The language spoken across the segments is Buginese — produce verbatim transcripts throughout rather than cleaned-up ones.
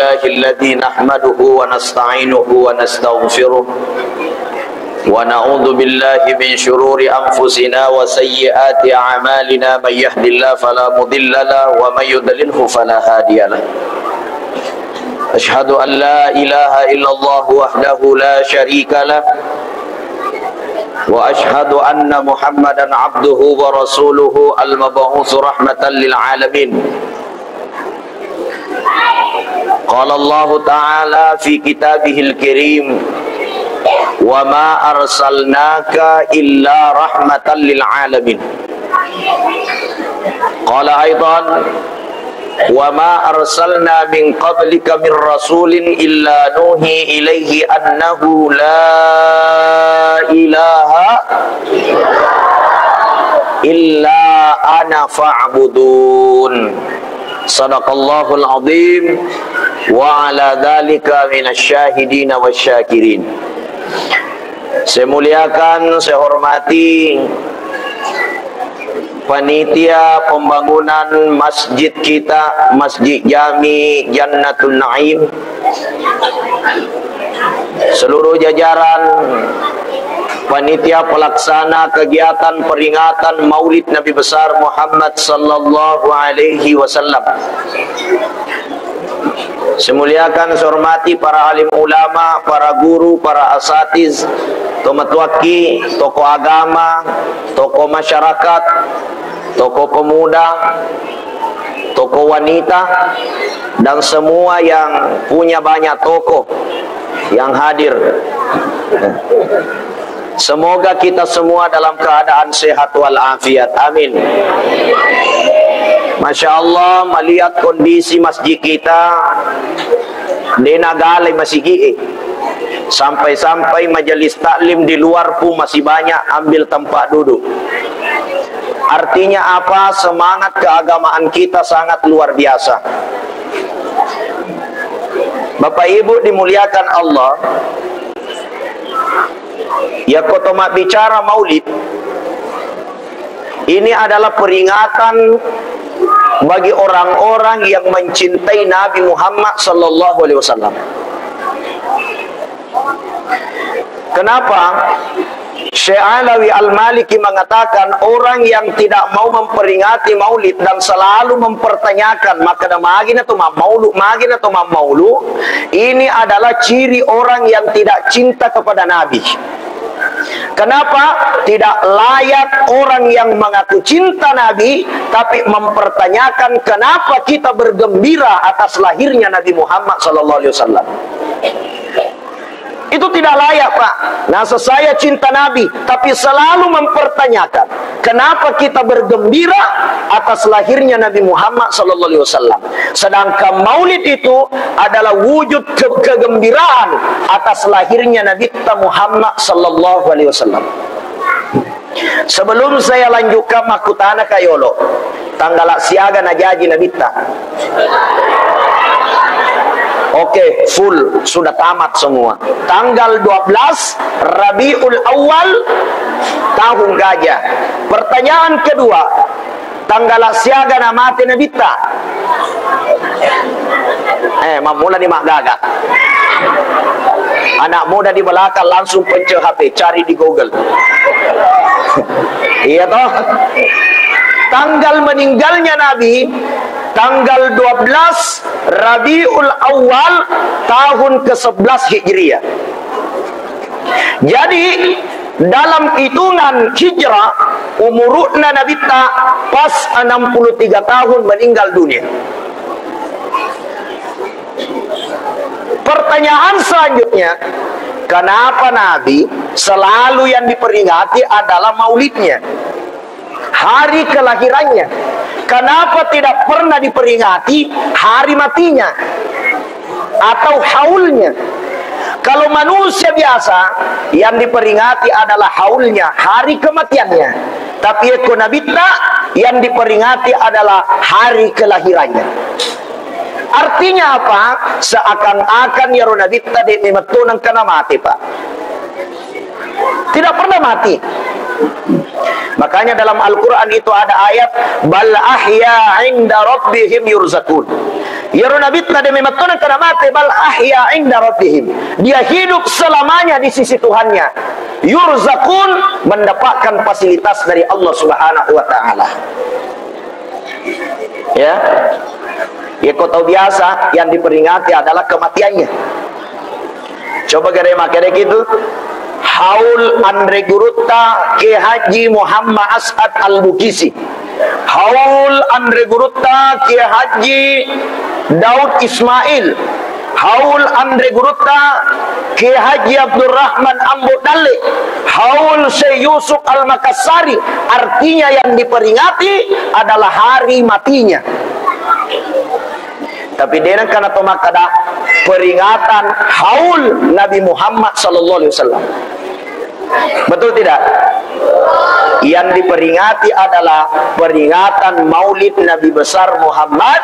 لله الذي نحمده ونستعينه ونستغفره، ونعوذ بالله من شرور أنفسنا وسيئات أعمالنا. من يهد الله فلا مضل له، ومن يضلله فلا هادي له. أشهد أن لا إله إلا الله وحده لا شريك له، وأشهد أن محمدا عبده ورسوله المبعوث رحمة للعالمين. قال الله تعالى في كتابه الكريم: وما أرسلناك إلا رحمة للعالمين. قال أيضا: وما أرسلنا من قبلك من رسول إلا نوحي إليه أنه لا إله إلا أنا فاعبدون. صدق الله العظيم وعلى ذلك من الشاهدين والشاكرين. Saya muliakan, saya hormati panitia pembangunan masjid kita, Masjid Jami Jannatul Naim, seluruh jajaran panitia pelaksana kegiatan peringatan Maulid Nabi Besar Muhammad sallallahu alaihi wasallam. Saya muliakan, saya hormati para alim ulama, para guru, para asatiz, tomatoakki, tokoh agama, tokoh masyarakat, tokoh pemuda, tokoh wanita, dan semua yang punya banyak tokoh yang hadir. Semoga kita semua dalam keadaan sehat walafiat. Amin. Masya Allah, melihat kondisi masjid kita, de' nagalai masigi e. Sampai-sampai majelis taklim di luar pun masih banyak ambil tempat duduk. Artinya apa? Semangat keagamaan kita sangat luar biasa. Bapak Ibu dimuliakan Allah, yakko to mabbicara maulid, ini adalah peringatan bagi orang-orang yang mencintai Nabi Muhammad sallallahu alaihi wasallam. Kenapa? Syekh Alawi Al-Maliki mengatakan, orang yang tidak mau memperingati maulid dan selalu mempertanyakan, makkeda magina to mammaulu, magina to mammaulu, ini adalah ciri orang yang tidak cinta kepada Nabi. Kenapa? Tidak layak orang yang mengaku cinta Nabi, tapi mempertanyakan kenapa kita bergembira atas lahirnya Nabi Muhammad sallallahu alaihi wasallam. Itu tidak layak, Pak. Nah, saya cinta Nabi, tapi selalu mempertanyakan, kenapa kita bergembira atas lahirnya Nabi Muhammad sallallahu alaihi wasallam? Sedangkan maulid itu adalah wujud ke-, kegembiraan atas lahirnya Nabi kita Muhammad sallallahu alaihi wasallam. Sebelum saya lanjutkan, makkutana ka yolo, tanggala siaga najaji Nabitta? Oke, full, sudah tamat semua. Tanggal dua belas Rabiul Awal tahun gajah. Pertanyaan kedua, tanggala siaga namate Nabitta? Eh, mammula ni maggaga. Anak muda di belakang langsung pencet H P, cari di Google. Iya toh? Tanggal meninggalnya Nabi, tanggal dua belas Rabiul Awal tahun kesebelas Hijriah. Jadi, dalam hitungan hijrah, umuruna Nabitta pas enam puluh tiga tahun meninggal dunia. Pertanyaan selanjutnya, kenapa Nabi selalu yang diperingati adalah maulidnya, hari kelahirannya? Kenapa tidak pernah diperingati hari matinya atau haulnya? Kalau manusia biasa, yang diperingati adalah haulnya, hari kematiannya. Tapi ekko Nabitta, yang diperingati adalah hari kelahirannya. Artinya apa? Seakan-akan yaro Nabitta de' memetto nengka namate, Pak. Tidak pernah mati. Makanya dalam Al-Quran itu ada ayat, "Bal ahya inda rabbihim yurzakun." Iyaro Nabitta de' memang tona kana mate, bal ahya inda rabbihim. Dia hidup selamanya di sisi Tuhannya. Yurzakun, mendapatkan fasilitas dari Allah Subhanahu wa Ta'ala. Ya. Yeko tau biasa yang diperingati adalah kematiannya. Coba gare makkeda gitu. Haul anre gurutta Kiai Haji Muhammad As'ad Al-Bukisi. Haul anre gurutta Kiai Haji Daud Ismail. Haul anre gurutta Kiai Haji Abdurrahman Ambo Dalle. Haul Syekh Yusuf Al-Makassari. Artinya yang diperingati adalah hari matinya. Tapi de' nengka nato makkeda peringatan haul Nabi Muhammad sallallahu alaihi wasallam. Betul tidak? Yang diperingati adalah peringatan Maulid Nabi besar Muhammad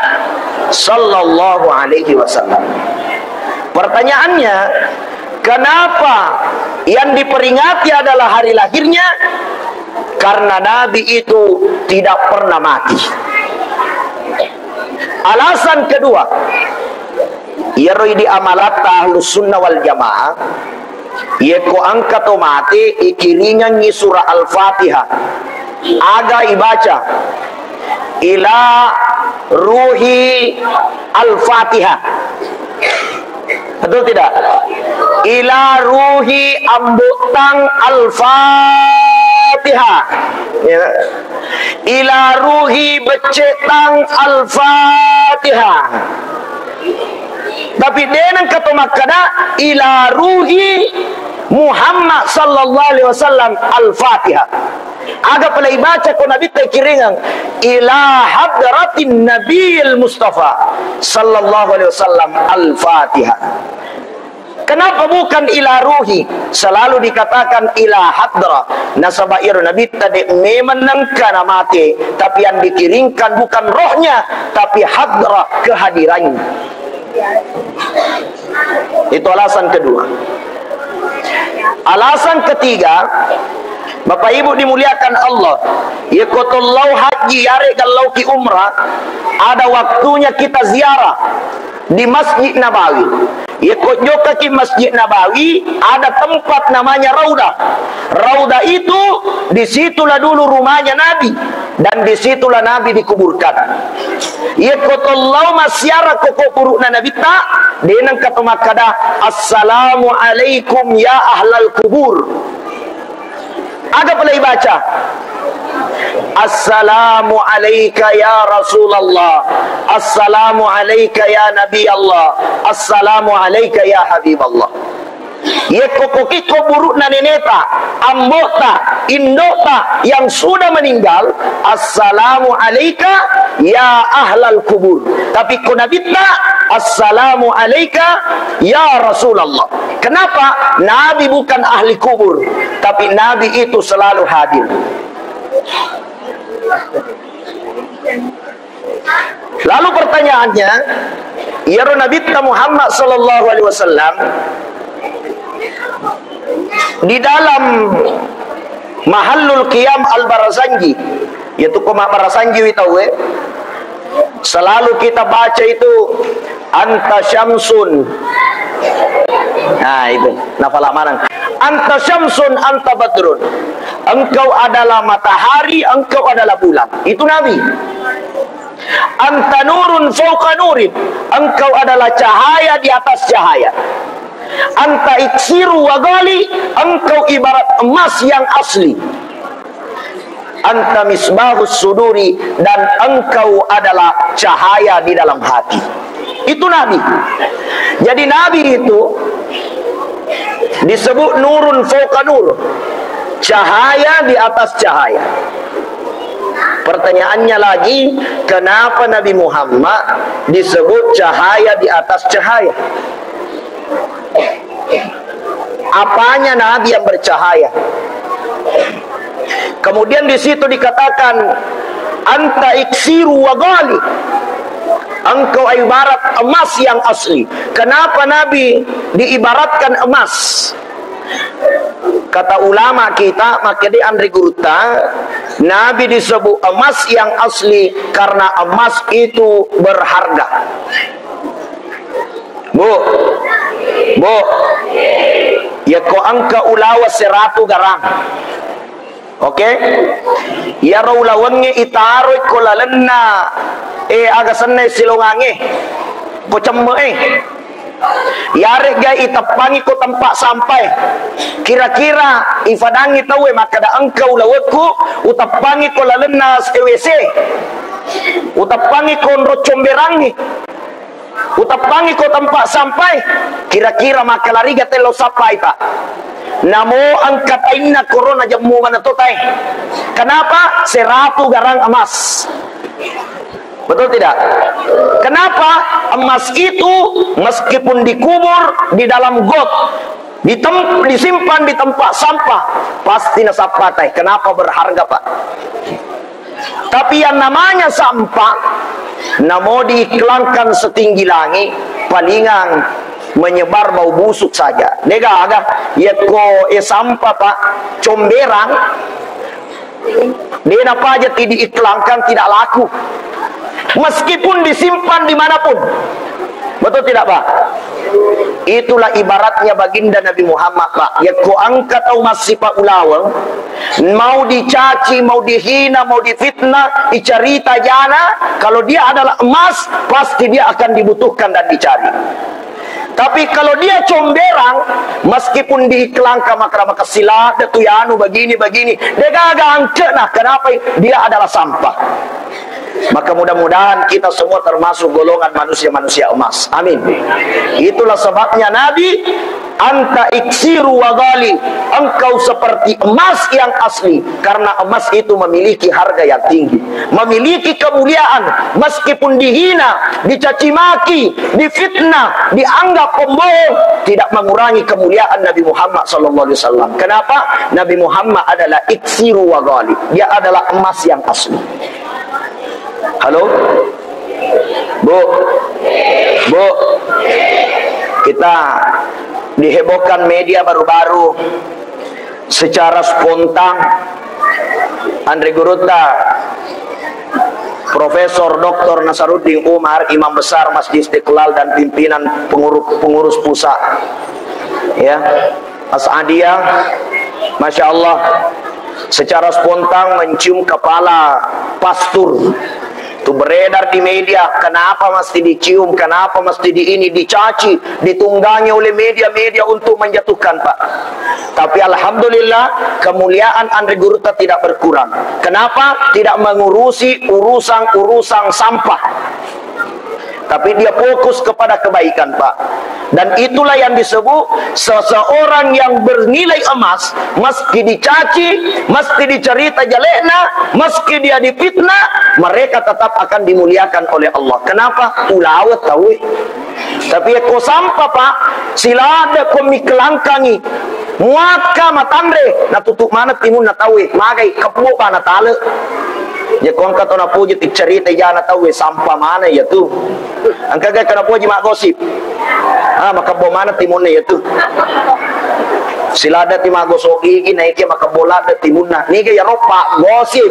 sallallahu alaihi wasallam. Pertanyaannya, kenapa yang diperingati adalah hari lahirnya? Karena Nabi itu tidak pernah mati. Alasan kedua, iyaro idi amalatta Ahlus Sunnah wal Jamaah, yekko engka to mate, ikiringengngi surah Al-Fatihah. Aga ibaca? Ila ruhi Al-Fatihah. Betul tidak? Ila ruhi ambottang Al-Fatihah. Ya. Ila ruhi beccettang Al-Fatihah. Tapi de' nengka to makkeda ila ruhi Muhammad sallallahu alaihi wasallam Al-Fatihah. Aga pale ibaca ko Nabitta ikiringeng, ila hadratin Nabiyil Mustafa sallallahu alaihi wasallam Al-Fatihah. Kenapa bukan ila ruhi? Selalu dikatakan ila hadra. Nasaba iyaro Nabitta de' memang nengka namate, tapi yang dikiringkan bukan rohnya, tapi hadra, kehadirannya. Itu alasan kedua. Alasan ketiga, Bapak Ibu dimuliakan Allah, yekko to lao haji, yaregga lao ki umrah, ada waktunya kita ziarah di Masjid Nabawi. Yekko jokkaki Masjid Nabawi, ada tempat namanya Raudah. Raudah itu, disitulah dulu rumahnya Nabi, dan disitulah Nabi dikuburkan. Yekko to lao massiara ko kuburu'na Nabitta, de' nengka to makkeda, "Assalamu alaikum ya ahlal kubur." Aga pale ibaca? "Assalamu alaika ya Rasulullah. Assalamu alaika ya Nabi Allah. Assalamu alaika ya Habiballah." Yekko ko ki kuburu'na neneta, ambo'ta, indo'ta yang sudah meninggal, "Assalamu alaika ya ahlal kubur." Tapi ko Nabitta, "Assalamu alaika ya Rasulullah." Kenapa? Nabi bukan ahli kubur, tapi Nabi itu selalu hadir. Lalu pertanyaannya, iyaro Nabitta Muhammad sallallahu alaihi wasallam di dalam Mahallul Qiyam Al-Barzanji, yaitu ko mabbarasanji wi tauwe, selalu kita baca itu, "Anta syamsun." Nah, itu. Nafala manang. "Anta syamsun, anta badrun." Engkau adalah matahari, engkau adalah bulan. Itu Nabi. "Anta nurun fauqa nurin." Engkau adalah cahaya di atas cahaya. "Anta iksiru wa ghali." Engkau ibarat emas yang asli. "Anta misbahus suduri," dan engkau adalah cahaya di dalam hati. Itu Nabi. Jadi Nabi itu disebut nurun fauqa nur, cahaya di atas cahaya. Pertanyaannya lagi, kenapa Nabi Muhammad disebut cahaya di atas cahaya? Apanya Nabi yang bercahaya? Kemudian di situ dikatakan, "Anta iksiru wa ghali." Engkau ibarat emas yang asli. Kenapa Nabi diibaratkan emas? Kata ulama kita, makkeda anre gurutta, Nabi disebut emas yang asli karena emas itu berharga. Bu, Bu, yakko engka ulawa seratu garang. Oke? Iyaro ulawengnge itaroi ko lalenna, eh, aga senna silongangnge, ko cemme'e. Iyaregga iteppangi ko tempat sampah e. Kira-kira ifadangi tauwe makkeda engka ulawekku uteppangi ko lalenna S W C. Uteppangi ko onro comberangnge. Uteppangi ko tempat sampah e. Kira-kira makkalariga tello sappai, Pak. Namo engka tainna corona jemmu mana to tae. Kenapa? Seratu garang emas. Betul tidak? Kenapa? Emas itu meskipun dikubur di dalam got, ditem-, disimpan di tempat sampah, pasti nasappa tae. Kenapa berharga, Pak? Tapi yang namanya sampah, namo diiklangkan setinggi langit, palingan menyebar bau busuk saja. Degaga, yekko e sampah, Pak, comberang, de napaja ti diiklangkan, tidak laku. Meskipun disimpan dimanapun. Betul tidak, Pak? Itulah ibaratnya baginda Nabi Muhammad, Pak. Yakko engka tau massipa ulaweng, mau dicaci, mau dihina, mau difitnah, dicerita jana, kalau dia adalah emas, pasti dia akan dibutuhkan dan dicari. Tapi kalau dia comberang, meskipun diiklangka makra makasila, de tu yanu begini, begini, degaga angkena, kenapa? Dia adalah sampah. Maka mudah-mudahan kita semua termasuk golongan manusia-manusia emas. Amin. Itulah sebabnya Nabi, "Anta iksiru wa ghali." Engkau seperti emas yang asli, karena emas itu memiliki harga yang tinggi, memiliki kemuliaan. Meskipun dihina, dicaci maki, difitnah, dianggap pembohong, tidak mengurangi kemuliaan Nabi Muhammad sallallahu alaihi wasallam. Kenapa? Nabi Muhammad adalah iksiru wa ghali. Dia adalah emas yang asli. Halo? Bu? Bu? Kita dihebohkan media baru-baru secara spontan. Anre Gurutta Profesor Doktor Nasaruddin Umar, Imam Besar Masjid Istiqlal dan pimpinan pengurus, pengurus pusat. Ya. As'adiyah, Masya Allah, secara spontan mencium kepala pastur. Itu beredar di media, kenapa mesti dicium, kenapa mesti di ini, dicaci, ditunggangi oleh media-media untuk menjatuhkan, Pak. Tapi alhamdulillah, kemuliaan Anre Gurutta tidak berkurang. Kenapa? Tidak mengurusi urusan-urusan sampah. Tapi dia fokus kepada kebaikan, Pak. Dan itulah yang disebut seseorang yang bernilai emas, meski dicaci, meski dicerita jelekna, meski dia difitnah, mereka tetap akan dimuliakan oleh Allah. Kenapa? Ulawa tauwe. Tapi ko sampah, Pak, siladde ko mikelangkangi. Muakka matanre, natutup maneng timunna tauwe. Magai, kebbo bana tale. Yakko engka to napoji ti cerita jana tauwe, sampah maneng iya tu. Engka ga napoji maggosip. Ah, makebbo maneng timunna iya tu. Siladde ti maggosok gigi, naiki makebbo ladde timunna. Niga ya roppa gosip.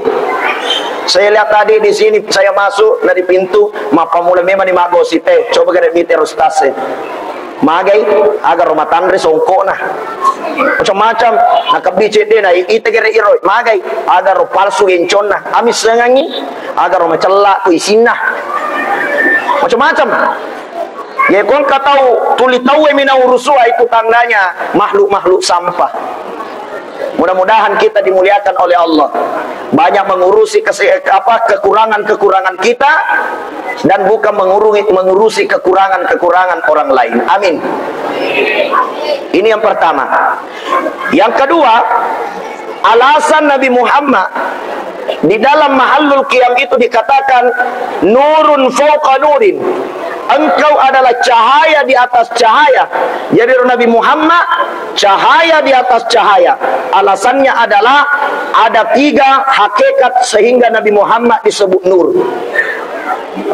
Saya lihat tadi di sini, saya masuk dari pintu, mappamula memang ni maggosip, eh. Coba kada mite ustaz, eh. Magai, aga ro matanre songkokna. Macam-macam, nakebbi cedde na, i-, ite gere iro, magai, aga ro palsu genconna, amissengangi, aga ro macella ko isinna. Macam-macam. Ye, ko engka tau tuli tauwe minang urusua, itu tandanya makhluk-makhluk sampah. Mudah-mudahan kita dimuliakan oleh Allah. Banyak mengurusi kese-, apa, kekurangan-kekurangan kita dan bukan mengurungi-, mengurusi kekurangan-kekurangan orang lain. Amin. Ini yang pertama. Yang kedua, alasan Nabi Muhammad di dalam mahallul qiyam itu dikatakan, "Nurun fauqa nurin." Engkau adalah cahaya di atas cahaya. Jadi, Nabi Muhammad, cahaya di atas cahaya. Alasannya adalah ada tiga hakikat sehingga Nabi Muhammad disebut nur.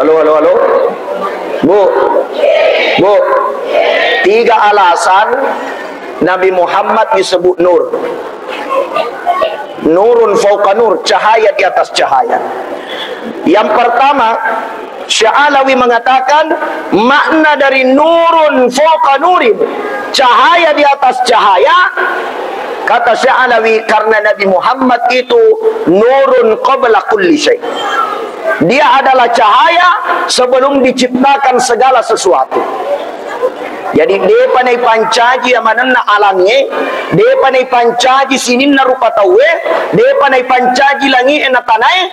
Halo, halo, halo. Bu. Bu. Tiga alasan Nabi Muhammad disebut nur. Nurun fauqa nur, cahaya di atas cahaya. Yang pertama, Sya'alawi mengatakan, makna dari nurun fauqa nurin, cahaya di atas cahaya, kata Sya'alawi, karena Nabi Muhammad itu nurun qabla kulli syai. Dia adalah cahaya sebelum diciptakan segala sesuatu. Jadi, depa naipancaji amanenna alangnge, depa naipancaji sininna rupa tauwe, depa naipancaji langi'e na tanae,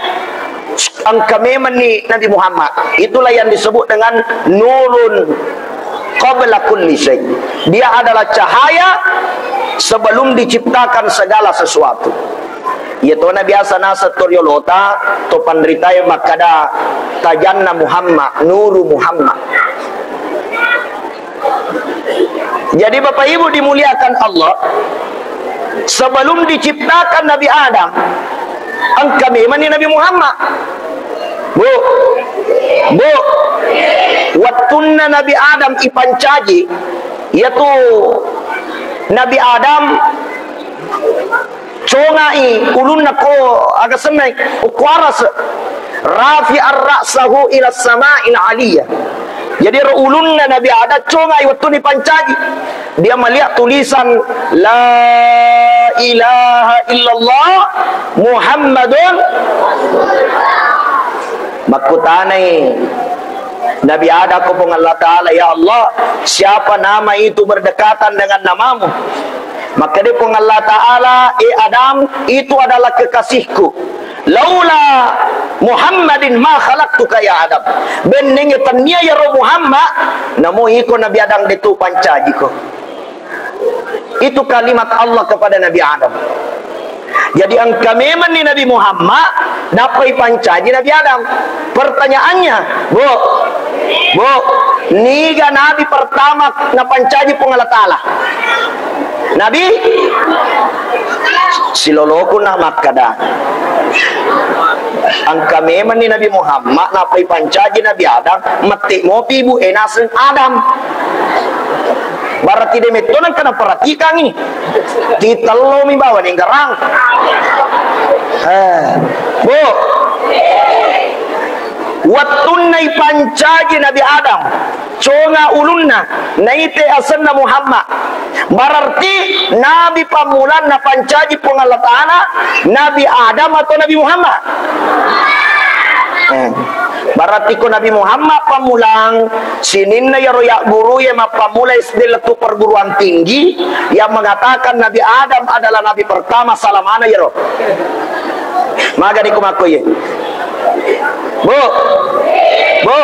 engka memenni Nabi Muhammad. Itulah yang disebut dengan nurun qabla kulli syai. Dia adalah cahaya sebelum diciptakan segala sesuatu. Iya tona biasa naseng to riolota, to panritae makkada, "Tajanna Muhammad, nuru Muhammad." Jadi, Bapak Ibu dimuliakan Allah, sebelum diciptakan Nabi Adam, engka memenni Nabi Muhammad. Bu, bu, wettunna Nabi Adam ipancaji, yaitu Nabi Adam congai ulunna ko aga sennai, ko aras. Rafi'ar ra'sahu ila sama'il aliyah. Jadi, ro ulunna Nabi Adam congai wettu nipancaji. Dia melihat tulisan, "La ilaha illallah Muhammadun." Makkutanai Nabi Adam ko Puang Allah Ta'ala, "Ya Allah, siapa nama itu berdekatan dengan namamu?" Makkeda Puang Allah Ta'ala, "Eh Adam, itu adalah kekasihku. Laula Muhammadin ma khalaqtuka ya Adam." Bennengnge tennia yaro Muhammad, namo iko Nabi Adam detu pancajiko. Itu kalimat Allah kepada Nabi Adam. Jadi, engka memenni Nabi Muhammad, nappai pancaji Nabi Adam. Pertanyaannya, Bu, Bu, niga Nabi pertama napancaji Puang Allah Ta'ala? Nabi? Siloloku na makkada. Engka memenni Nabi Muhammad, nappai pancaji Nabi Adam, mette mopi ibu e naseng Adam. Berarti de metto nengka naperhatikangi. Titellomi bawa nenggarang. Eh, Bu. Wettunna ipancaji Nabi Adam, conga ulunna, naite asenna Muhammad. Berarti Nabi pammulanna pancaji Puang Allah Ta'ala, Nabi Adam atau Nabi Muhammad? Eh, berarti ko Nabi Muhammad pammulang, sininna yaro yagguru ye mappammula S D lettu perguruan tinggi yang mengatakan Nabi Adam adalah nabi pertama, salamana yaro. Magani ko makko ye. Bu, Bu,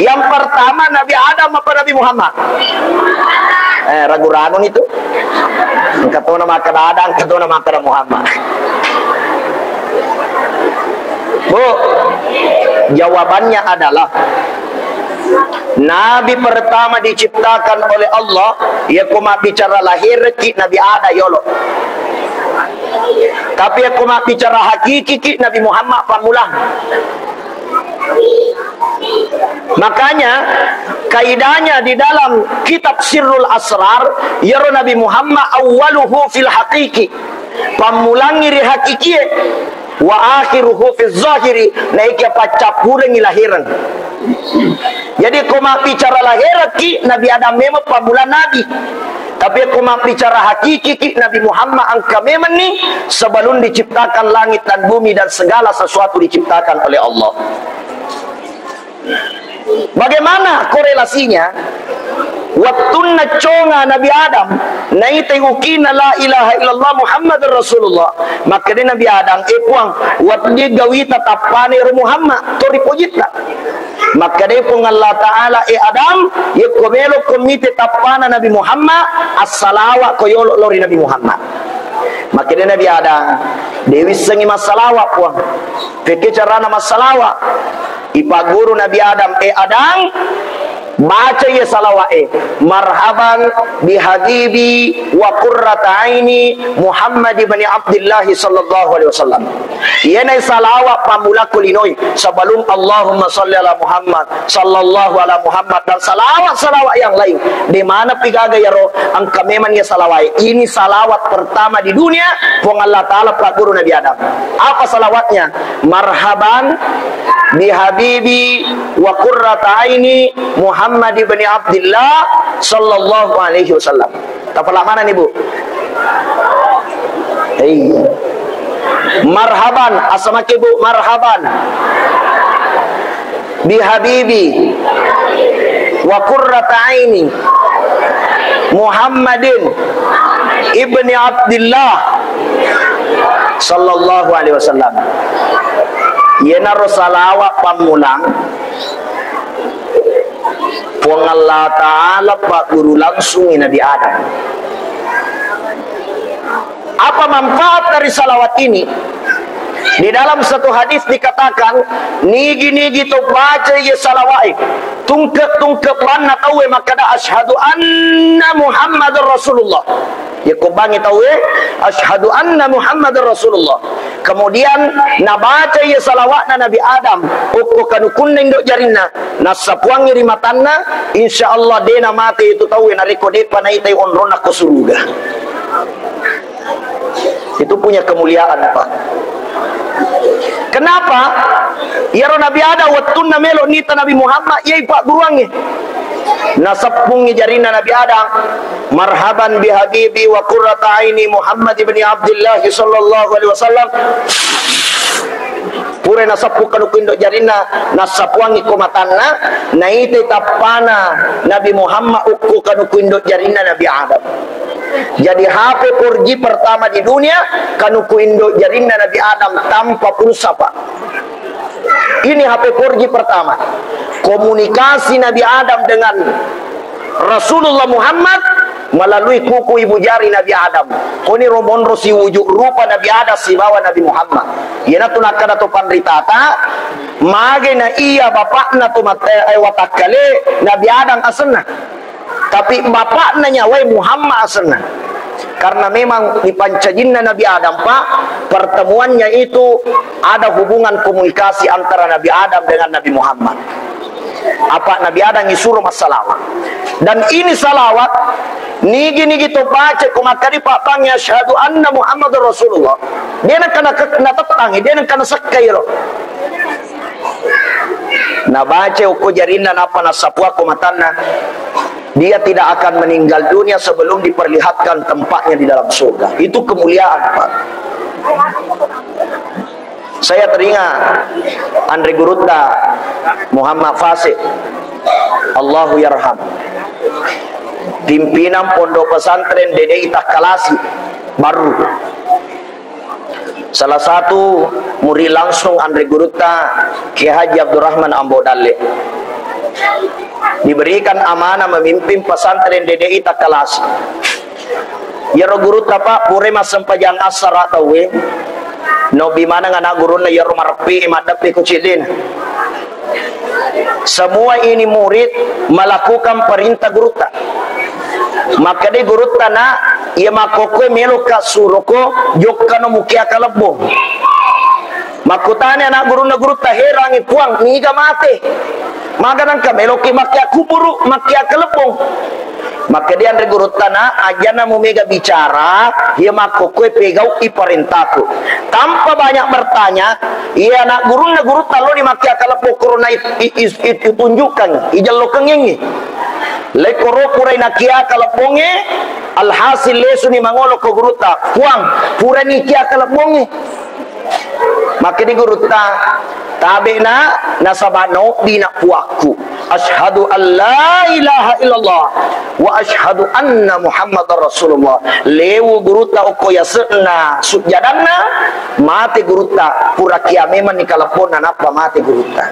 yang pertama Nabi Adam apa Nabi Muhammad? Eh, ragu-ragu itu. Engka tona makkada Adam, engka tona makkada Muhammad. Bu, jawabannya adalah Nabi pertama diciptakan oleh Allah, ya ko mabbicara lahirki Nabi Adam yolo. Tapi ya ko mabbicara hakikiki Nabi Muhammad pammulang. Makanya, kaidahnya di dalam kitab Sirrul Asrar, yaro Nabi Muhammad awwaluhu fil haqiqi, pammulangi ri hakikie, wa akhiruhu fil zahiri, naiki paccappurengi lahireng. Jadi, ko mabbicara lahirki, Nabi Adam memang pammulang Nabi. Tapi ko mabbicara hakikiki Nabi Muhammad engka memenni sebelum diciptakan langit dan bumi dan segala sesuatu diciptakan oleh Allah. Bagaimana korelasinya? Wettunna conga Nabi Adam, naitai ukinna la ilaha illallah Muhammadar Rasulullah. Makkeda Nabi Adam, "Eh Puang, wedding gawita tappana ero Muhammad, to ripojitta." Makkeda Puang Allah Ta'ala, "Eh Adam, yekko melokko mite tappana Nabi Muhammad, assalawa ko yolo lao ri Nabi Muhammad." Makkeda Nabi Adam, "De wissengi massalawa, Puang. Pekke carana massalawa?" Ipagguru Nabi Adam, "Eh Adam, Baca iye salawa'e, "Marhaban bihabibi wa qurrata aini Muhammad ibni Abdillah sallallahu alaihi wasallam." Iyanai salawat pammulakko linoi sebelum Allahumma salli ala Muhammad, sallallahu ala Muhammad, dan salawat-salawat yang lain. De manapi gaga iyaro, engka memang iya salawa'e. Ini salawat pertama di dunia, Puang Allah Ta'ala pagguru Nabi Adam. Apa salawatnya? "Marhaban bihabibi wa qurrata aini Muhammad ibni Abdillah sallallahu alaihi wasallam." Tapala manani, Bu? Hei. Marhaban, asamake, Bu, marhaban. Bihabibi wa qurrata aini Muhammadin ibni Abdillah sallallahu alaihi wasallam. Iyanaro salawat pammulang Puang Allah Ta'ala pagguru langsungi Nabi Adam. Apa manfaat dari salawat ini? Di dalam satu hadis dikatakan, nigi-nigi to baca iye salawa'e, tungke-tungke banna tauwe makkada, "Asyhadu anna Muhammadar Rasulullah." Yakko bangi tauwe, "Asyhadu anna Muhammadar Rasulullah." Kemudian nabaca iye salawa'na Nabi Adam, okko kanukunna indo jarinna, nassapuangngi ri matanna, insya Allah de namate itu tauwe narekko de'pa naitai onronna ko suruga. Itu punya kemuliaan, Pak. Kenapa? Iyaro Nabi Adam wettunna melo nita Nabi Muhammad, iyai pagguruangnge. Naseppungngi jarinna Nabi Adam, "Marhaban bihabibi wa qurrata aini Muhammad ibni Abdillah sallallahu alaihi wasallam." Pura naseppu kanuku indo jarinna, nassapuangngi ko matanna, naitai tappana Nabi Muhammad okko kanuku indo jarinna Nabi Adam. Jadi H P four G pertama di dunia, kanuku indo jarinna Nabi Adam tanpa pulsa, Pak. Ini H P four G pertama. Komunikasi Nabi Adam dengan Rasulullah Muhammad melalui kuku ibu jari Nabi Adam. Koni romonro siwuju rupa Nabi Adam sibawa Nabi Muhammad. Iyanatu nakkada to panritata, mage na iya bapakna to mat-, eh, watakkale, Nabi Adam asenna. Tapi bapakna nyawai Muhammad asenna. Karena memang di pancajinna Nabi Adam, Pak, pertemuannya itu ada hubungan komunikasi antara Nabi Adam dengan Nabi Muhammad. Apa Nabi Adam isuro massalawat. Dan ini salawat, nigi-nigi to baca ko makkadi Pak Bang, "Asyhadu anna Muhammadar Rasulullah." Dia nak kena ke-, na tettang, dia nak kena sekkai ro. Nabaca okko jarinna nappa nassapuakko matanna. Dia tidak akan meninggal dunia sebelum diperlihatkan tempatnya di dalam surga. Itu kemuliaan, Pak. Saya teringat Andre Gurutta Muhammad Fasik, Allahu yarham, pimpinan Pondok Pesantren D D I Takkalasi Barru. Salah satu murid langsung Andre Gurutta, Kiai Haji Abdurrahman Ambo Dalle. Diberikan amanah memimpin pesantren D D I Takkalasi. Iyaro gurutta, Pak, pura massempajang assara tauwe. Nobbi maneng anak gurunna iyaro mareppi maddeppe ko cillina. Semua ini murid melakukan perintah gurutta. Makkeda gurutta, "Nak, iya makkokkoe meloka suroko jokkano mukia kalebbong." Makkutani anak gurunna gurutta, "Herangi Puang, niga mate? Maga nangka meloki makkia kuburu, makkia kalebbong?" Makkeda anre gurutta, "Nak, ajana mu mega bicara, iya makkokkoe pegau'i parentaku." Tanpa banyak bertanya, iya anak gurunna gurutta loni makkia kalebbong korona i-, i-, i-, i-, itunjukkan, ijellokengngi. Lekkoro purai nakia kalebbongnge, alhasil lesuni mangolo ko gurutta, "Puang, purani kia kalebbongnge." Makkeda gurutta, "Tabe na, nasaba nobbi na puakku. Asyhadu an la ilaha illallah wa asyhadu anna Muhammadar Rasulullah." Lewu gurutta okko yase'na sujjadanna, mate gurutta, pura kia memanni kalebbonna nappa mate gurutta.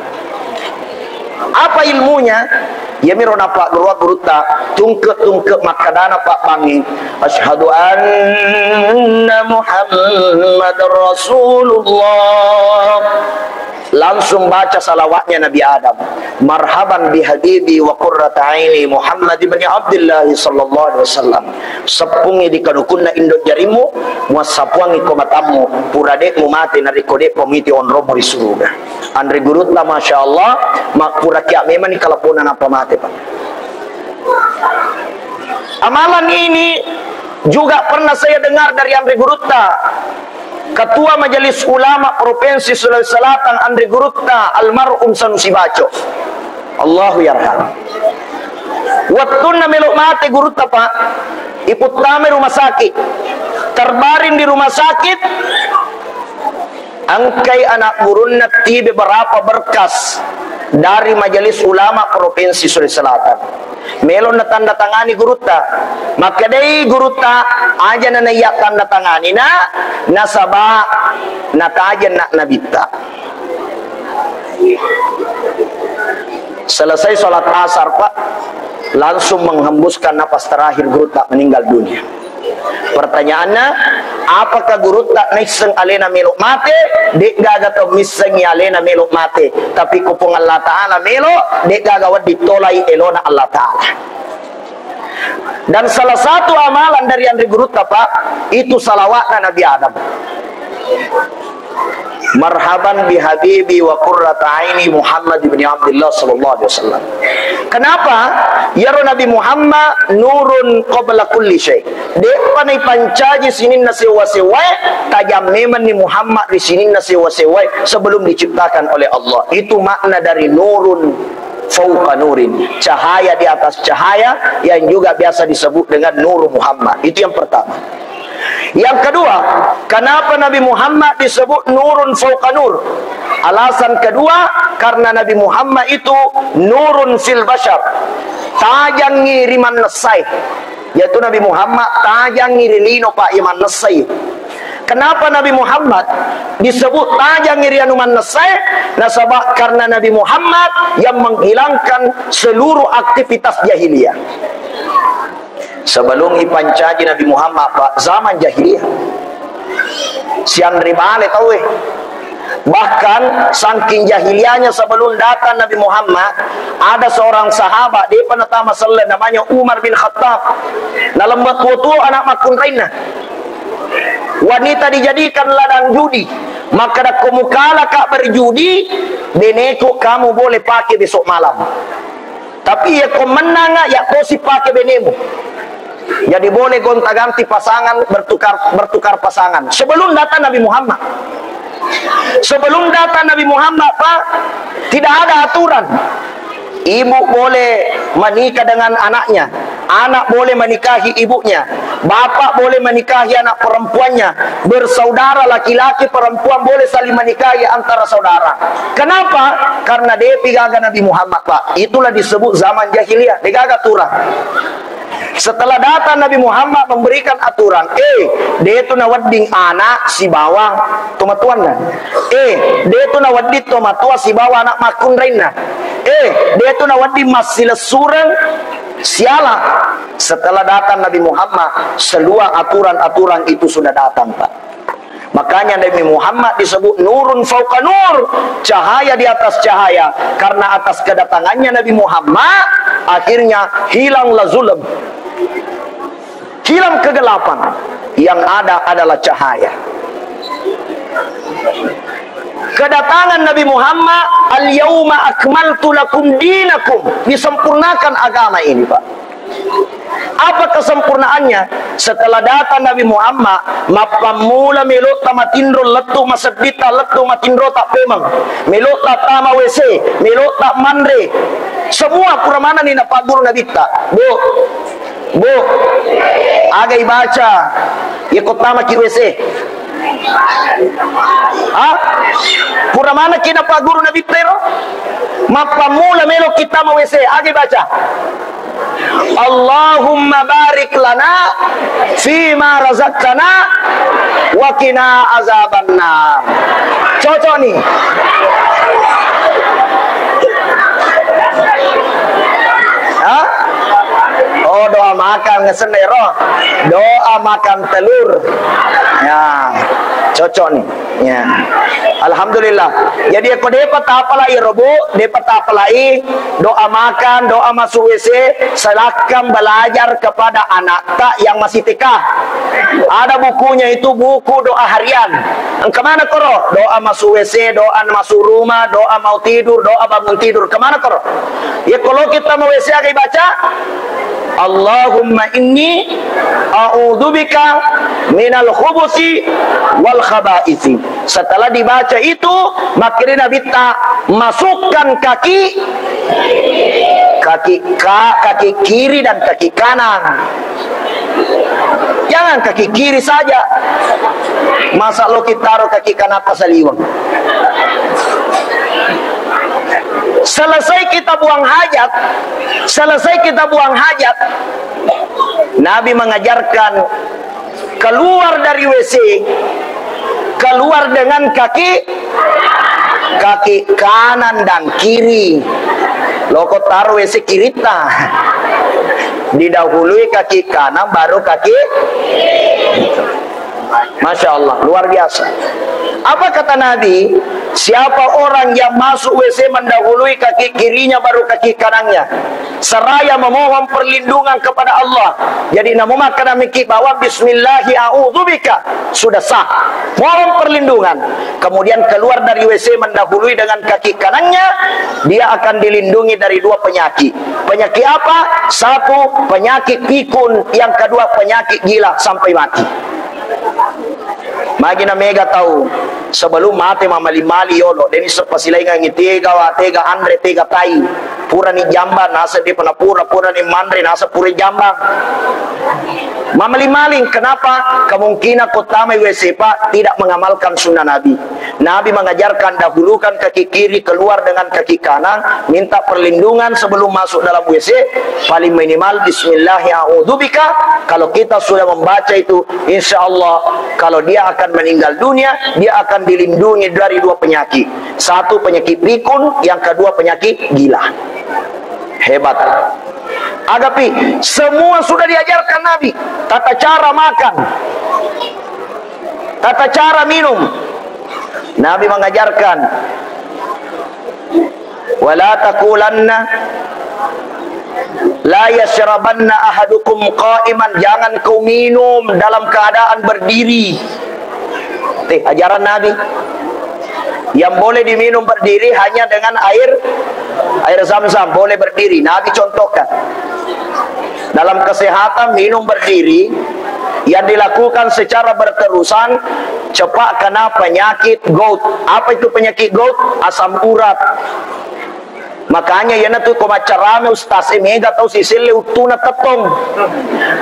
Apa ilmunya? Iyamiro napagguruang gurutta, tungke-tungke makkadana pabbangnge, "Asyhadu anna Muhammadar Rasulullah." Langsung membaca salawatnya Nabi Adam. Marhaban bihabibi wa qurrata aini Muhammad ibni Abdillah sallallahu alaihi wasallam. Seppungi di kanukunna indo jarimmu, muassapuangi ko matammu, pura de'mu mate narekko de'pa muiti onrommu ri suruga. Anre gurutta, masya Allah, mappura kia memang ni kalabbona nappa mate, Pak. Amalan ini juga pernah saya dengar dari Anre Gurutta, Ketua Majelis Ulama Provinsi Sulawesi Selatan, Anre Gurutta almarhum Sanusi Baco. Allahu yarham. Wettunna melo mate gurutta, Pak, iputtamai rumah sakit. Terbaring di rumah sakit, engkai anak gurunna ti beberapa berkas dari Majelis Ulama Provinsi Sulawesi Selatan. Melo na tanda tangani gurutta. Makkedai gurutta, aja na naiya tanda tangani na, nasaba natajeng na nabitta. Selesai sholat asar, Pak, langsung menghembuskan napas terakhir gurutta meninggal dunia. Pertanyaanna, apakah gurutta naisseng alena melo mate? De'gaga tau missengi alena melo mate. Tapi ko Puang Allah Ta'ala melo, de'gaga wedding tolai elona Allah Ta'ala. Dan salah satu amalan dari Anre Gurutta, Pak, itu salawatna Nabi Adam. Marhaban bihabibi wa qurrata aini Muhammad ibni Abdillah sallallahu alaihi wasallam. Kenapa? Yaro Nabi Muhammad nurun qabla kulli syai. De'pa naipancaji sininna sewa-sewae, tajang memang ni Muhammad ri sininna sewa-sewae sebelum diciptakan oleh Allah. Itu makna dari nurun fauqa nurin, cahaya di atas cahaya, yang juga biasa disebut dengan Nur Muhammad. Itu yang pertama. Yang kedua, kenapa Nabi Muhammad disebut nurun fauqa nur? Alasan kedua, karena Nabi Muhammad itu nurun fil bashar, tajangngi ri mannessai. Yaitu Nabi Muhammad tajangngi ri lino, Pak, iya mannessai. Kenapa Nabi Muhammad disebut tajangngi ri anu mannessai? Nasaba karena Nabi Muhammad yang menghilangkan seluruh aktivitas jahiliyah. Sebelum ipancaji Nabi Muhammad, Pak, zaman jahiliyah. Sianre bale tauwe. Bahkan saking jahiliyahnya, sebelum datang Nabi Muhammad, ada seorang sahabat, de'pa natama selleng, namanya Umar bin Khattab. Nalemma tuo-tuo anak makkunrainna. Wanita dijadikan ladang judi. Makkadakko mukalaka berjudi, beneku kamu boleh pakai besok malam. Tapi yakko mennanga, yakko sipake benemu. Jadi boleh gonta-ganti pasangan, bertukar bertukar pasangan. Sebelum datang Nabi Muhammad, sebelum datang Nabi Muhammad, Pak, tidak ada aturan. Ibu boleh menikah dengan anaknya, anak boleh menikahi ibunya, bapak boleh menikahi anak perempuannya, bersaudara laki-laki perempuan boleh saling menikahi antara saudara. Kenapa? Karena de'pi gaga Nabi Muhammad, Pak. Itulah disebut zaman jahiliyah, de'gaga aturan. Setelah datang Nabi Muhammad memberikan aturan, eh, de'tu nawedding anak sibawa tomatuanna. Eh, de'tu nawedding tomatua sibawa anak makkunrainna. Eh, de'tu nawedding massilessureng siala. Setelah datang Nabi Muhammad, selua aturan-aturan itu sudah datang, Pak. Makanya Nabi Muhammad disebut nurun fauqa nur, cahaya di atas cahaya. Karena atas kedatangannya Nabi Muhammad, akhirnya hilanglah zulm, hilang kegelapan. Yang ada adalah cahaya. Kedatangan Nabi Muhammad, "Al-yauma akmaltu lakum dinakum," disempurnakan agama ini, Pak. Apa kesempurnaannya? Setelah datang Nabi Muhammad, mappammula melo'ta matinro lettu masedditta, lettu matinrota pemeng. Melo'ta tama W C, melo'ta manre. Semua pura manenni napagguru Nabitta. Bu, Bu, aga ibaca yakko tamaki W C? Ha? Pura manekki napagguru Nabitta ero? Mappammula melo'ki tama W C, aga ibaca? Allahumma barik lana fima razaqtana wa qina azabannar. Cocok nih. Ha? Oh, doa makan ngesen ero. Doa makan telur. Ya, cocok nih. Ya. Alhamdulillah. Jadi, ko depa tapalai robo, depa tapalai doa makan, doa masuk W C, silakan belajar kepada anakta yang masih T K. Ada bukunya itu, buku doa harian. Engka mana koro? Doa masuk W C, doa masuk rumah, doa mau tidur, doa bangun tidur. Kemana koro? Ya, kalau kita mau W C, aga baca? Allahumma inni a'udzubika minal khubusi wal khabaisi. Setelah dibaca itu, makanya Nabitta masukkan kaki, kaki ka-, kaki kiri dan kaki kanan. Jangan kaki kiri saja. Masa lo kita taruh kaki kanan pas saliweng? Selesai kita buang hajat, selesai kita buang hajat, Nabi mengajarkan keluar dari W C, keluar dengan kaki, kaki kanan dan kiri. Loko taruh W C kiritta. Didahului kaki kanan, baru kaki. Masya Allah, luar biasa. Apa kata Nabi? Siapa orang yang masuk W C mendahului kaki kirinya, baru kaki kanannya, seraya memohon perlindungan kepada Allah. Jadi, namu makkada miki bawang, "Bismillahi a'udzubika." Sudah sah. Mohon perlindungan. Kemudian keluar dari W C mendahului dengan kaki kanannya, dia akan dilindungi dari dua penyakit. Penyakit apa? Satu, penyakit pikun. Yang kedua, penyakit gila sampai mati. Magi na mega tau sebelum mate mamali-mali yolo, deni sepasilaingangi tega wa, tega anre, tega tai. Purani jambang, nasa depa na pura, purani manre, nasa pura jambang. Mamali-mali, kenapa? Kemungkinan kota mai W C, Pak, tidak mengamalkan sunnah Nabi. Nabi mengajarkan dahulukan kaki kiri, keluar dengan kaki kanan, minta perlindungan sebelum masuk dalam W C, paling minimal bismillahi a'udzubika. Kalau kita sudah membaca itu, insya Allah, kalau dia akan meninggal dunia, dia akan dilindungi dari dua penyakit. Satu penyakit pikun, yang kedua penyakit gila. Hebat. Agapi, semua sudah diajarkan Nabi. Tata cara makan, tata cara minum. Nabi mengajarkan, "Wala taqulanna la yashrabanna ahadukum qa'iman," jangan kau minum dalam keadaan berdiri. Teh, ajaran Nabi. Yang boleh diminum berdiri hanya dengan air, air zam-zam, boleh berdiri. Nabi contohkan. Dalam kesehatan, minum berdiri yang dilakukan secara berterusan cepat kena penyakit gout. Apa itu penyakit gout? Asam urat. Makanya iyana tu ko maccarame ustaz e, mega tau siselle uttuna tettong.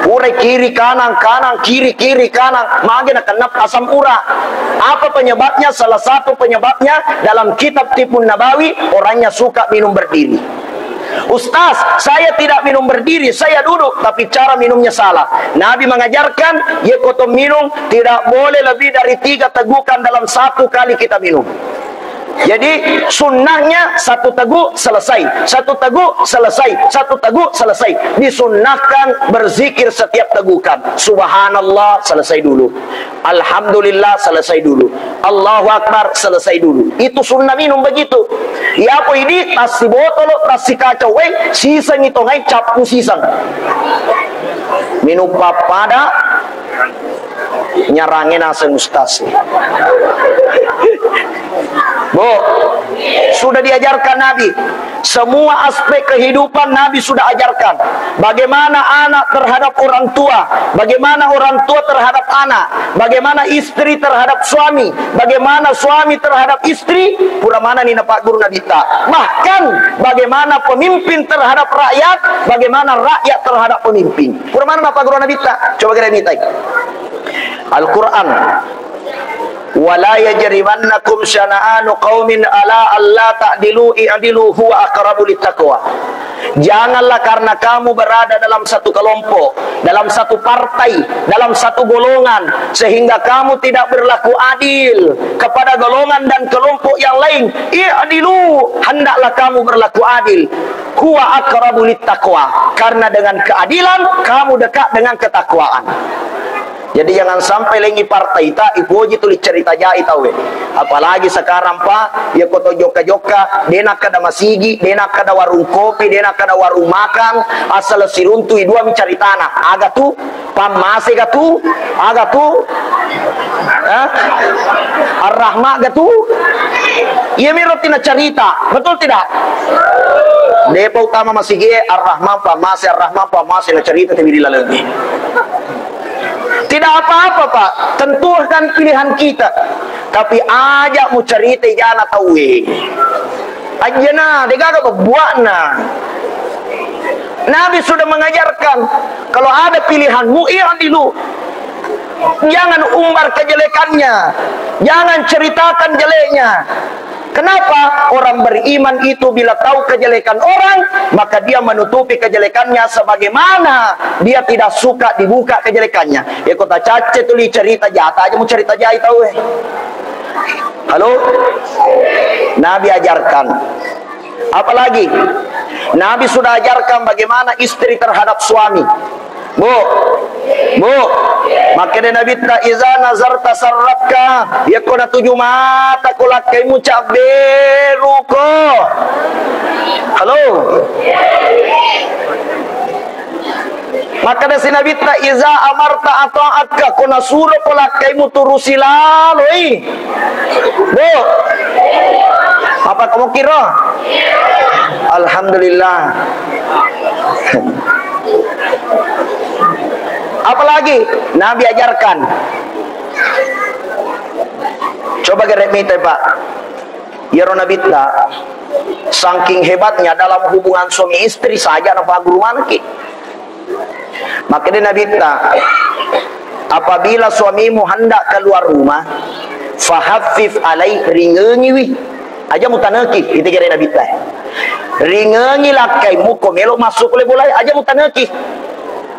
Pura kiri kanan, kanan kiri, kiri kanan, mage nakenna asam urat. Apa penyebabnya? Salah satu penyebabnya dalam kitab Tibun Nabawi, orangnya suka minum berdiri. Ustaz, saya tidak minum berdiri, saya duduk, tapi cara minumnya salah. Nabi mengajarkan, ye koto minum tidak boleh lebih dari tiga tegukan dalam satu kali kita minum. Jadi, sunnahnya satu teguk selesai, satu teguk selesai, satu teguk selesai. Disunnahkan berzikir setiap tegukan. Subhanallah, selesai dulu. Alhamdulillah, selesai dulu. Allahu Akbar, selesai dulu. Itu sunnah minum begitu. Iya ko idi, tassi botolo, tassi kaca, wei, siseng itongai, cappu siseng. Minum pappada, nyarange naseng ustaz. Bu, sudah diajarkan Nabi. Semua aspek kehidupan Nabi sudah ajarkan. Bagaimana anak terhadap orang tua, bagaimana orang tua terhadap anak, bagaimana istri terhadap suami, bagaimana suami terhadap istri, pura manani napagguru Nabitta. Bahkan, bagaimana pemimpin terhadap rakyat, bagaimana rakyat terhadap pemimpin. Pura mana napagguru Nabitta? Coba kita mitai. Al-Quran. "Wala yajrimannakum syana'anu qaumin ala alla ta'dilu i'dilu huwa aqrabu littaqwa." Janganlah karena kamu berada dalam satu kelompok, dalam satu partai, dalam satu golongan, sehingga kamu tidak berlaku adil kepada golongan dan kelompok yang lain. I'dilu, hendaklah kamu berlaku adil. Huwa aqrabu littaqwa, karena dengan keadilan kamu dekat dengan ketakwaan. Jadi jangan sampai lengi partaita ipoji tuli cerita jai tauwe. Apalagi sekarang, Pak, ya koto jokka-jokka, de nakkeda masigi, de nakkeda warung kopi, de nakkeda warung makan, asal siruntui dua mi caritana. Aga tu? Pammase ga tu? Aga tu? Hah? Ar-Rahma ga tu? Iya mi roti na cerita, betul tidak? Depa utama masigi, Ar-Rahman Pammase, Ar-Rahman Pammase na cerita tebiri lalenggi. Tidak apa-apa, Pak. Tentukan pilihan kita. Tapi aja mu cerita jana tauwe. Ajana, degaga bebuakna. Nabi sudah mengajarkan, kalau ada pilihanmu, iya dulu. Jangan umbar kejelekannya. Jangan ceritakan jeleknya. Kenapa? Orang beriman itu bila tahu kejelekan orang, maka dia menutupi kejelekannya sebagaimana dia tidak suka dibuka kejelekannya. Ya, kota cace tuli cerita jata aja mu cerita jai tauwe. Halo? Nabi ajarkan. Apalagi? Nabi sudah ajarkan bagaimana istri terhadap suami. Bu, Bu, makkeda Nabitta, "Iza nazarta sarratka," yakko natuju mata ko lakkaimu cabberuko. Halo? Makkeda si Nabitta, "Iza amarta ata'atka," ko nasuro ko lakkaimu turusi laloi. Bu, apa kamu kira? Alhamdulillah. Apalagi Nabi ajarkan. Coba gere mita, Pak. Iyaro Nabitta, saking hebatnya dalam hubungan suami istri saja na paguru manaki. Makkeda Nabitta, "Apabila suamimu hendak keluar rumah, fahaffif alaih, ringengiwi." Aja mutaneki, itu gere Nabitta. Ringengi lakkaimu ko melo massu pole bolae, aja mutaneki.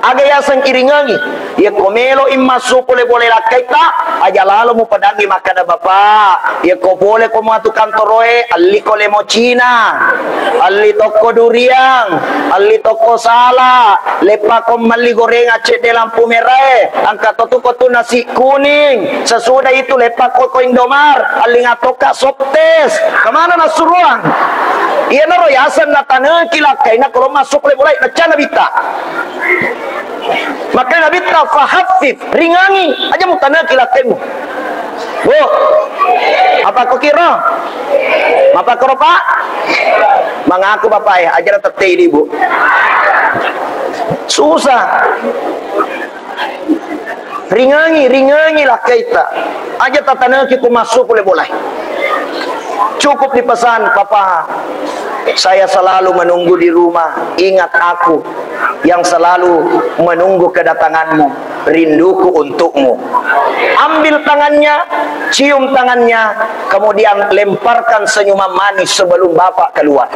Aga yaseng iringengi? Yakko melo immassu pole bolae lakkaitta, aja lalo mupadangi makkeda, "Bapak, yakko pole ko matu kantoroe, alliko lemo Cina, alli tokko duriang, alli tokko sala, leppako melli goreng cedde lampu merae, angka to tu ko tu nasi kuning, sesudah itu leppako ko Indomar, alli ngatokka sop tes." Kemana nasuruang? Iyanaro yaseng nataneki lakkaina ko lo massu pole bolae, nacca Nabitta. Makkeda Nabitta, "Fahaffif, ringangi, aja mutaneki lakkaimu." Bu, apa ko kira? Mapa koro, Pak? Mengaku Bapak ya, aja tetei di, Bu. Susah. Ringangi, ringangi lakkaitta. Aja tataneki ko massu pole bolae. Cukup dipesan, "Papa, saya selalu menunggu di rumah. Ingat aku yang selalu menunggu kedatanganmu. Rinduku untukmu." Ambil tangannya, cium tangannya, kemudian lemparkan senyuman manis sebelum Bapak keluar.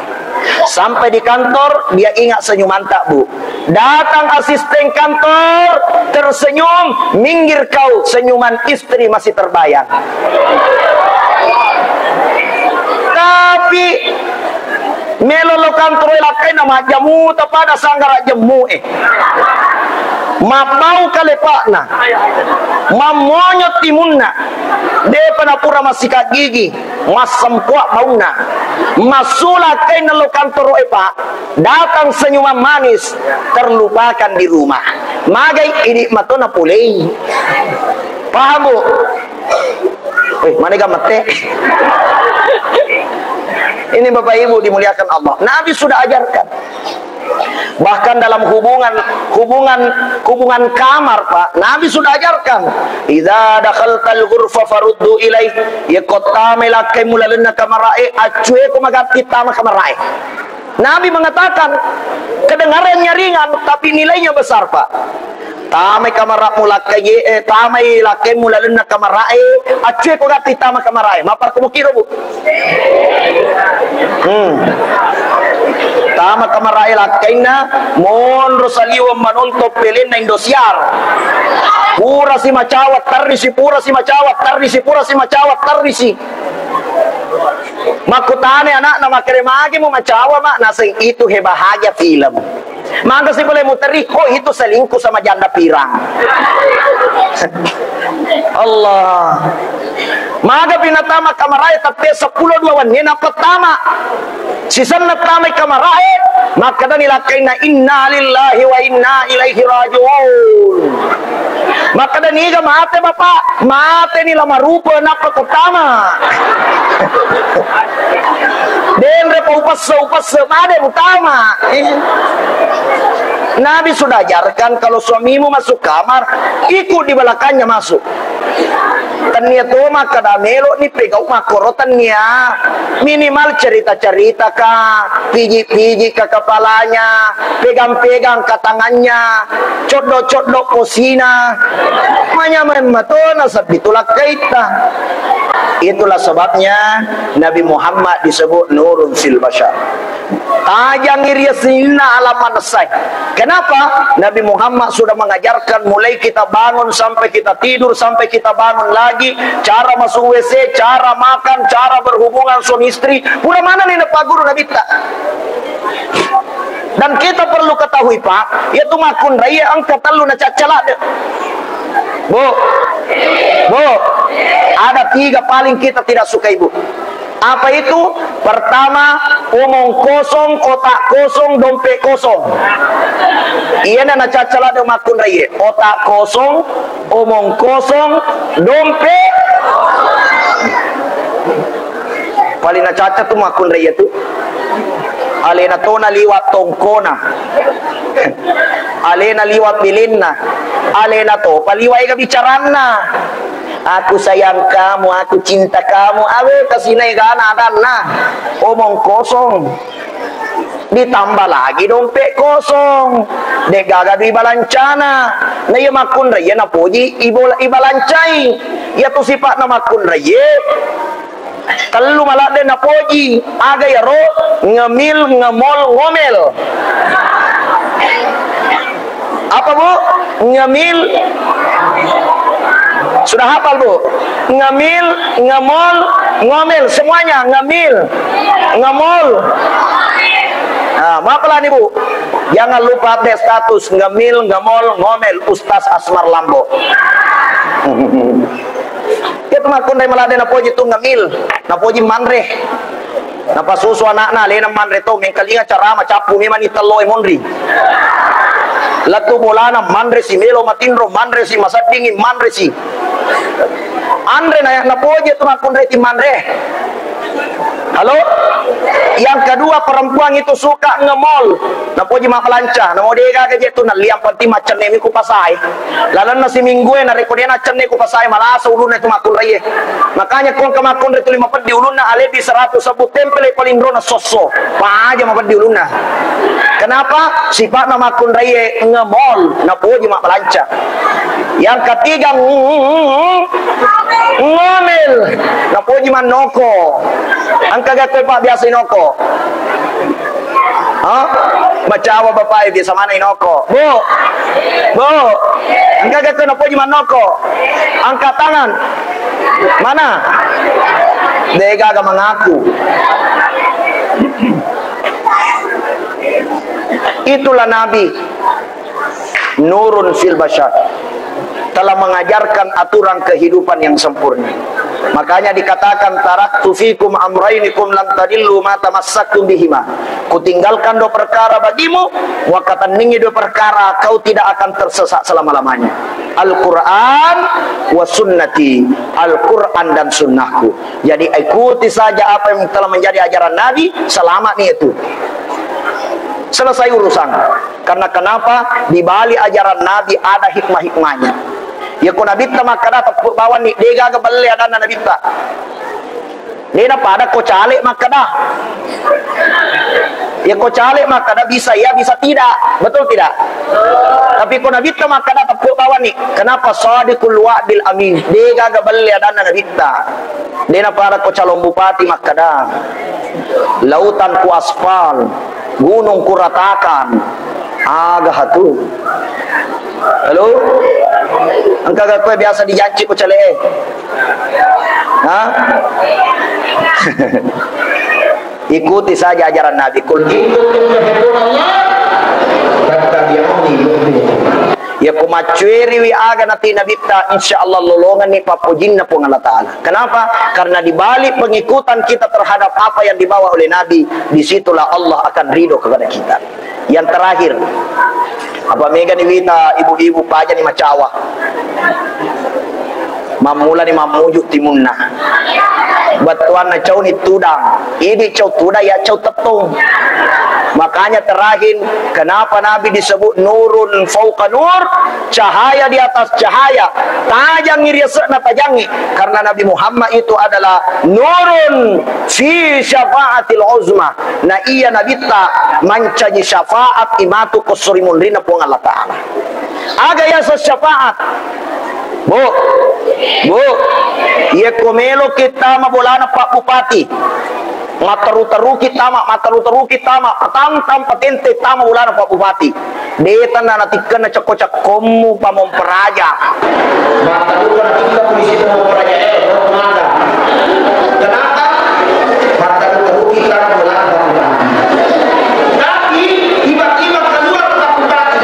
Sampai di kantor, dia ingat senyumanta, Bu. Datang asisten kantor, tersenyum, minggir kau, senyuman istri masih terbayang. Tapi melo lo kantor lakkaina, majjamuta pada sanggara jemmu e. Mabbau kalepakna, mammonyo timunna, depa napura massikat gigi, massempoa baunna. Massu lakkainna lo kantoro'e, Pak, datang senyuman manis, terlupakan di rumah. Magai idi mato napolei. Paham, Bu? Eh, mana gamette? Ini Bapak Ibu dimuliakan Allah. Nabi sudah ajarkan. Bahkan dalam hubungan, hubungan, hubungan kamar, Pak, Nabi sudah ajarkan, "Idza dakhaltal ghurfa faruddu ilaih." Yakko tamai lakkaimu lalenna kamara'e, accue ko magatti tama kamara'e. Nabi mengatakan, kedengarannya ringan, tapi nilainya besar, Pak. Tamai kamara'mu lakkaie, eh, tamai lakkaimu lalenna kamara'e, accue ko gatti tama kamara'e. Mapparko mukiro, Bu? Hmm. Tama kamara'e lakkainna, monro saliweng manontong pelenna Indosiar. Pura si macawa tarrisi, pura si macawa tarrisi, pura si macawa tarrisi. Makkutana anakna, "Makkeda magi mu macawa, Mak?" Naseng, "Itu he bahagia film." Maga si pole muteri, oh, itu selingkuh sama janda pirang. Allah. Maga pinatama kamarae tappe seppulo dua wenni na pertama. Sisenna tamai kamarae, makkedani lakkainna, "Inna lillahi wa inna ilaihi raji'un." Makkeda, "Niga mate, Bapak?" "Mateni la marupa, nappa ko tama." "Denre pa upesse-upesse, made mutama." Nabi sudah ajarkan, kalau suamimu masuk kamar, ikut di belakangnya masuk. Tennia to makkeda melo ni pegau makkoro, tennia. Minimal cerita-cerita ka, piji-piji ka kepalanya, pegang-pegang ka tangannya, coddo-coddo posina. Manyameng matona sabbi tu lakkaitta. Itulah sebabnya Nabi Muhammad disebut nurun fil bashar. Tajangi ri asinna alam manessai. Kenapa? Nabi Muhammad sudah mengajarkan mulai kita bangun sampai kita tidur, sampai kita bangun lagi, cara masuk W C, cara makan, cara berhubungan suami istri. Pura mana ni napaguru Nabitta. Dan kita perlu ketahui, Pak, yaitu makkunrai engka tellu na caccaladde. Bu, Bu, ada tiga paling kita tidak suka, Ibu. Apa itu? Pertama, omong kosong, otak kosong, dompet kosong. Iyana nacaccaladde makkunraie. Otak kosong, omong kosong, dompet. Paling nacacca tu makkunraie tu. Alena tona liwat tongkona. Alena liwat bilinna. Alena topa liwat ega bicaranna. "Aku sayang kamu, aku cinta kamu." Awe, kasina egana adanna. Omong kosong. Ditambah lagi dompet kosong. Degaga dui balancana. Na iya makkunraie napoji ibola-, ibalancai. Iya tu sipatna makkunraie. Tellu maladde napoji, aga iyaro? Ngemil, ngemol, ngomel. Apa, Bu? Ngemil. Sudah hafal, Bu? Ngemil, ngemol, ngomel. Semuanya, ngemil, ngemol. Nah, maaf lah nih, Bu. Jangan lupa update status, ngemil, ngemol, ngomel, Ustaz Asmar Lambo. Iya tu makkunrai maladde napoji tu ngemil, napoji manre. Napasusu anakna, alena manre to, mengkalinga carama, cappu memang ni tello e monri. Lettu bolana manre si, melo matinro manre si, maseddingi manre si. Anre na, napoji tu makkunrai ti manre. Halo? Yang kedua, perempuan itu suka ngemol. Napoji mabbalanca, namo degaga je tu nalliang, penting maccenne mi ku pasai. Lalenna siminggu e, narekko de naccenne ku pasai, malasa ulunna itu makkunraie. Makanya ko engka makkunrai tuli mapeddi ulunna, alebi seratu sebbu tempele paling rona sosso. Paja mapeddi ulunna. Kenapa? Sipatna makkunraie ngemol, napoji mabbalanca. Yang ketiga, ngomel. Napoji mannoko. Engka ga koe, Pak, biasa inoko? Ha? Macawa bapak e, biasa mana inoko? Bu. Bu. Engka ga koe napoji mannoko? Angkat tangan. Mana? Degaga mengaku. Itulah Nabi. Nurun fil bashar, telah mengajarkan aturan kehidupan yang sempurna. Makanya dikatakan, "Taraktu fikum amraini kum lan tadillu ma tamassaktum bihima." Kutinggalkan dua perkara bagimu, muakkatenningi dua perkara, kau tidak akan tersesat selama-lamanya. Al-Quran wa sunnati, Al-Quran dan sunnahku. Jadi ikuti saja apa yang telah menjadi ajaran Nabi, selamat nih itu. Selesai urusan. Karena kenapa? Di balik ajaran Nabi ada hikmah-hikmahnya. Ya, ko Nabitta makkada teppuk bawang ni, degaga belle adanna Nabitta. Dena pada ko caleg makkada. Ya, ko caleg makkada bisa ya, bisa tidak. Betul tidak? Tapi ko Nabitta makkada teppuk bawang ni. Kenapa? Sadiqul wa'dil amin. Degaga belle adanna Nabitta. Dena pada ko calon bupati makkada, "Lautan ku aspal, gunung ku ratakan." Aga hatu? Halo? Engka ga kowe biasa dijanci ko cale e? Ha? Ikuti saja ajaran Nabi. Kul in kuntum tuhibbunallah, Yakko maccueriwi aga nati Nabitta, insya Allah lolongenni pappojinna Puang Allah Ta'ala. Kenapa? Karena di balik pengikutan kita terhadap apa yang dibawa oleh Nabi, disitulah Allah akan ridho kepada kita. Yang terakhir, apa megani wita ibu-ibu pajani macawa. Mammulani mammuju timunna. Bettuanna cauni tudang. Idi cau tudang, ya cau tettong. Makanya terakhir, kenapa Nabi disebut nurun fauqa nur, cahaya di atas cahaya, tajangi riasekna tajangi, karena Nabi Muhammad itu adalah nurun fi syafaatil uzma. Na iya Nabitta mancaji syafaat imatu ko suri munrinna Puang Allah Ta'ala. Aga yaseng syafaat? Bu, bu, yekko meloki tama bolana Pak Bupati, matteru-teruki tama, matteru-teruki tama, patantang patente tama bolana Pak Bupati. De tanna natikkenna cekko-cekkommu Pamong Praja. Matteru natikka polisi Pamong Praja, eh, kenapa? Matteru-teruki tama bolana Pak Bupati. Tapi tiba-tiba keluar Pak Bupati.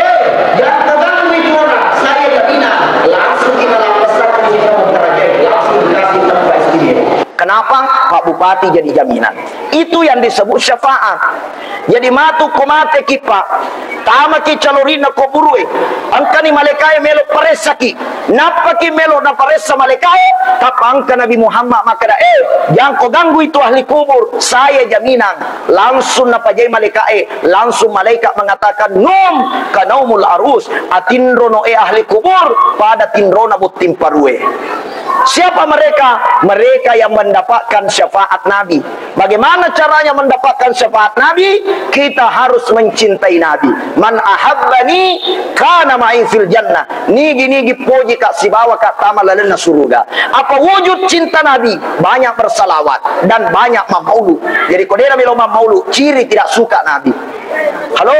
Eh, jangan ganggu itu orang. Saya jaminan. Langsung kita laporkan polisi Pamong Praja. Langsung dikasih tempat istimewa. Kenapa? Pak Bupati jadi jaminan. Itu yang disebut syafaat. Jadi matu ko mateki, Pak, tamaki calorinna kuburue. Engkani malaikae melo paressaki. Nappaki melo naparessa malaikae, tappa engka Nabi Muhammad makkeda, "Eh, jangko ganggu itu ahli kubur, saya jaminan." Langsung napajai malaikae, langsung malaikat mengatakan, "Num kanaumul arus." Atinrono, eh, ahli kubur, pada tinrona botting parue. Siapa mereka? Mereka yang mendapatkan syafaat Nabi. Bagaimana caranya mendapatkan syafaat Nabi? Kita harus mencintai Nabi. "Man ahabbani kana ma'i fil jannah." Nigi-nigi pojika sibawaka tama lalenna suruga. Apa wujud cinta Nabi? Banyak bersalawat dan banyak mammaulu. Jadi, ko dena melo mammaulu, ciri tidak suka Nabi. Halo?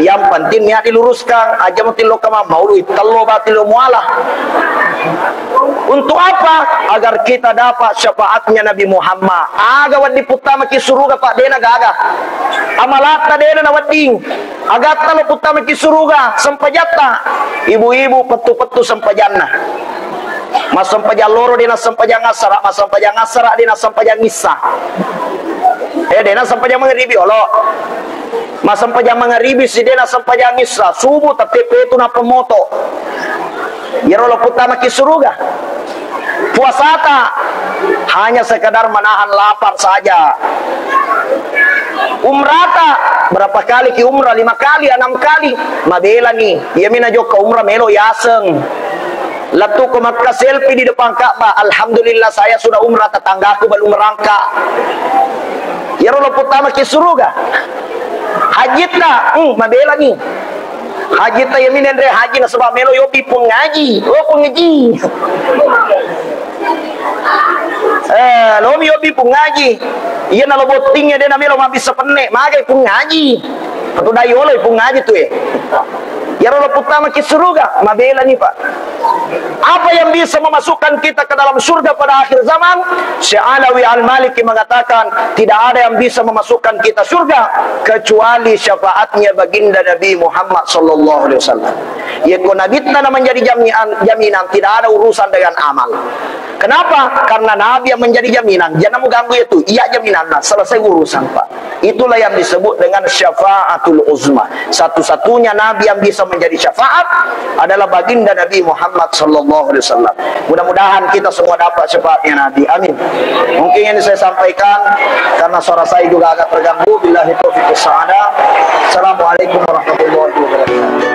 Yang penting niat diluruskan. Aja mutillo kama maulu, tello batillo muala. Untuk apa? Agar kita dapat syafaatnya Nabi Muhammad. Aga wedding puttamaki suruga, Pak, dena gaga. Amalatta dena nawedding. Agatta lo puttamaki suruga, sempajatta. Ibu-ibu pettu-pettu sempajanna. Massempajang loro de nassempajang assara, massempajang assara de nassempajang issa. Eh, de nassempajang mangaribi olo. Massempajang mangaribi si de nassempajang issa, subuh tette petu nappa moto. Iyaro lo puttamaki suruga. Puasata hanya sekedar menahan lapar saja. Umrata, berapa kali ki umrah? Lima kali, enam kali. Mabelani. Iyami najokka umrah melo yaseng. Lettu ko Makkah, selfie di depan Ka'bah. "Alhamdulillah, saya sudah umrah, tetanggaku belum berangkat." Iyaro lo puttamaki suruga. Hajitta, hmm, mabelani. Hajitta iyami nenre haji nasaba melo yobbi Puang Haji. Oh, Puang Haji. Eh, lomi yobbi Puang Haji. Iya nalo bottingnge de namelo mabbissa penne. Magai Puang Haji. Patu dai yoloi Puang Haji tu, eh. Iyaro lo puttamaki suruga, mabelani, Pak. Apa yang bisa memasukkan kita ke dalam surga pada akhir zaman? Syekh Alawi Al-Maliki mengatakan, tidak ada yang bisa memasukkan kita surga kecuali syafaatnya baginda Nabi Muhammad sallallahu alaihi wasallam. Yekko Nabitta na menjadi jaminan, jaminan, tidak ada urusan dengan amal. Kenapa? Karena Nabi yang menjadi jaminan. Jangan mengganggu itu. Iya jaminan, nah, selesai urusan, Pak. Itulah yang disebut dengan syafaatul uzma. Satu-satunya Nabi yang bisa menjadi syafaat adalah baginda Nabi Muhammad sallallahu alaihi wasallam. Mudah-mudahan kita semua dapat syafaatnya Nabi. Amin. Mungkin ini saya sampaikan karena suara saya juga agak terganggu. Billahi taufiq wassaada. Assalamualaikum warahmatullahi wabarakatuh.